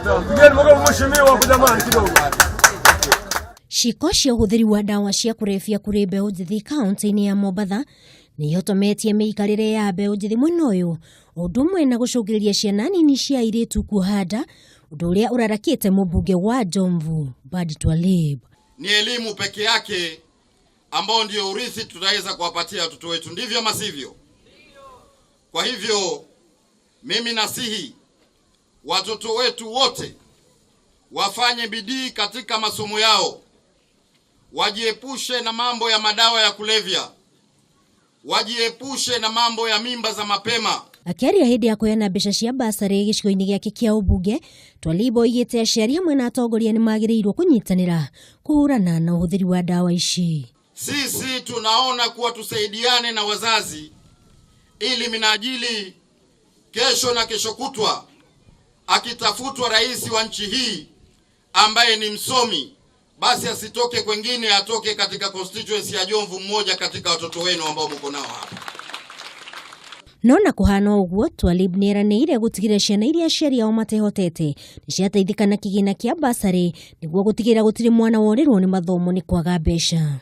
Pigeni makofi mheshimiwa hapo jamani kidogo. Ciĩko cia ũhũthĩri wa ndawa cia kũrebia kũrĩ mbeũ njĩthĩ kaunti-inĩ ya Mombatha nĩ ihotometie mĩikarĩre ya mbeũ njĩthĩ mwena ũyũ, o ũndũ ũmwe na gũcũngĩrĩria ciana nini cia airĩtu kuoha nda, ũndũ ũrĩa ũrarakĩte mũmbunge wa Jomvu Badi Twalib. Ni elimu peke yake ambao ndio urithi tutaweza kuwapatia watoto wetu, ndivyo ama sivyo? Kwa hivyo mimi nasihi watoto wetu wote wafanye bidii katika masomo yao, wajiepushe na mambo ya madawa ya kulevya, wajiepushe na mambo ya mimba za mapema. Akĩaria hĩndĩ ya kũheana mbeca cia basarĩ gĩcigo-inĩ gĩake kĩa ũmbunge, Twalib oigĩte aciari hamwe na atongoria nĩ magĩrĩirwo kũnyitanĩra kũhũrana na ũhũthĩri wa ndawa ici. Sisi tunaona kuwa tusaidiane na wazazi ili minajili kesho na kesho kutwa akitafutwa rais wa nchi hii ambaye ni msomi, basi asitoke kwengine, atoke katika constituency ya Jomvu, mmoja katika watoto wenu ambao mko nao hapa. No na kũhana ũguo, Twalib nĩ eranĩire gũtigĩrĩra ciana iria aciari ao matehotete nĩ ciateithĩka na kĩgĩna kĩa basarĩ nĩguo gũtigĩrĩra gũtirĩ mwana worĩrwo nĩ mathomo nĩ kwaga mbeca.